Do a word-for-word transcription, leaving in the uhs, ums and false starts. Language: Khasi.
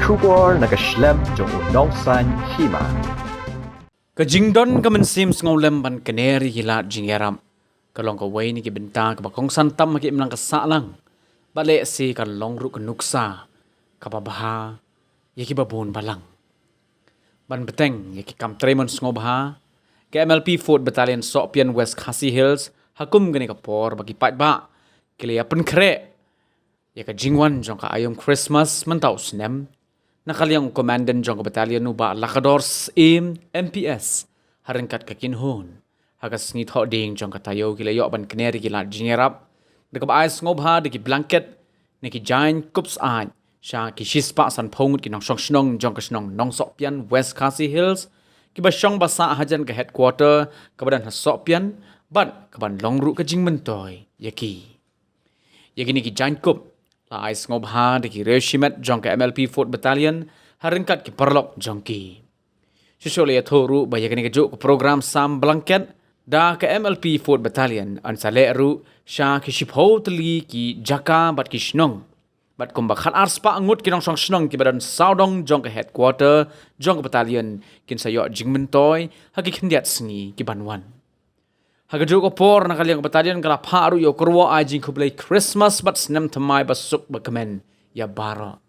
Khubor na ka shlem jong u nongsan hima. Ka jingdon ka mynsiem sngewlem ban kner ïa ki lad jingïarap ka long kawei na ki bynta kaba kongsan tam ha ki imlang ka sahlang. Bad lehse ka long ruh ka nuksa kaba bha ïa kiba bun balang. Ban bteng ïa ki kam trei mon sngewbha, ka M L P Fourth Battalion Sohpian, West Khasi Hills, ha kum kane ka por ba ki paidbah ki la ïa pynkhreh ïa ka jingwan jong ka aïom Christmas mynta u snem, na ka liang u Commandant jong ka battalion u Bah Lakador Syiem, M P S, ha ryngkat ka kynhun, ha ka sngi Thohdieng jong ka taïew, ki la ïoh ban kner ïa ki lad jingïarap da kaba ai sngewbha da ki blanket ne ki jaiñkup syaid sha ki shispah sanphew ngut ki nongshong shnong jong ka shnong Nongsohpian, West Khasi Hills, kiba shong ba sah hajan ka headquarter kaba don ha Sohpian, bad kaban long ruh ka jingmyntoi ïa ki. Ïa kine ki jaiñkup la ai sngewbha da ki riewshimet jong ka M L P Fourth Battalion ha ryngkat ki paralok jong ki. Shuh shuh la ïathuh ruh ba ïa kane kajuh ka program sam blanket da ka M L P Fourth Battalion yn sa leh ruh sha ki shiphew tylli ki jaka bad ki shnong. Bad kumba khatar spah ngut ki nongshong shnong kiba don sawdong jong ka headquarter jong ka battalion kin sa ïoh jingmyntoi ha ki khyndiat sngi kiban wan. Ha kajuh ka por, na ka liang ka battalion ka la phah ruh ïa u kyrwoh ai jingkhublei Christmas bad snem thymmai ba suk ba kmen ïa baroh.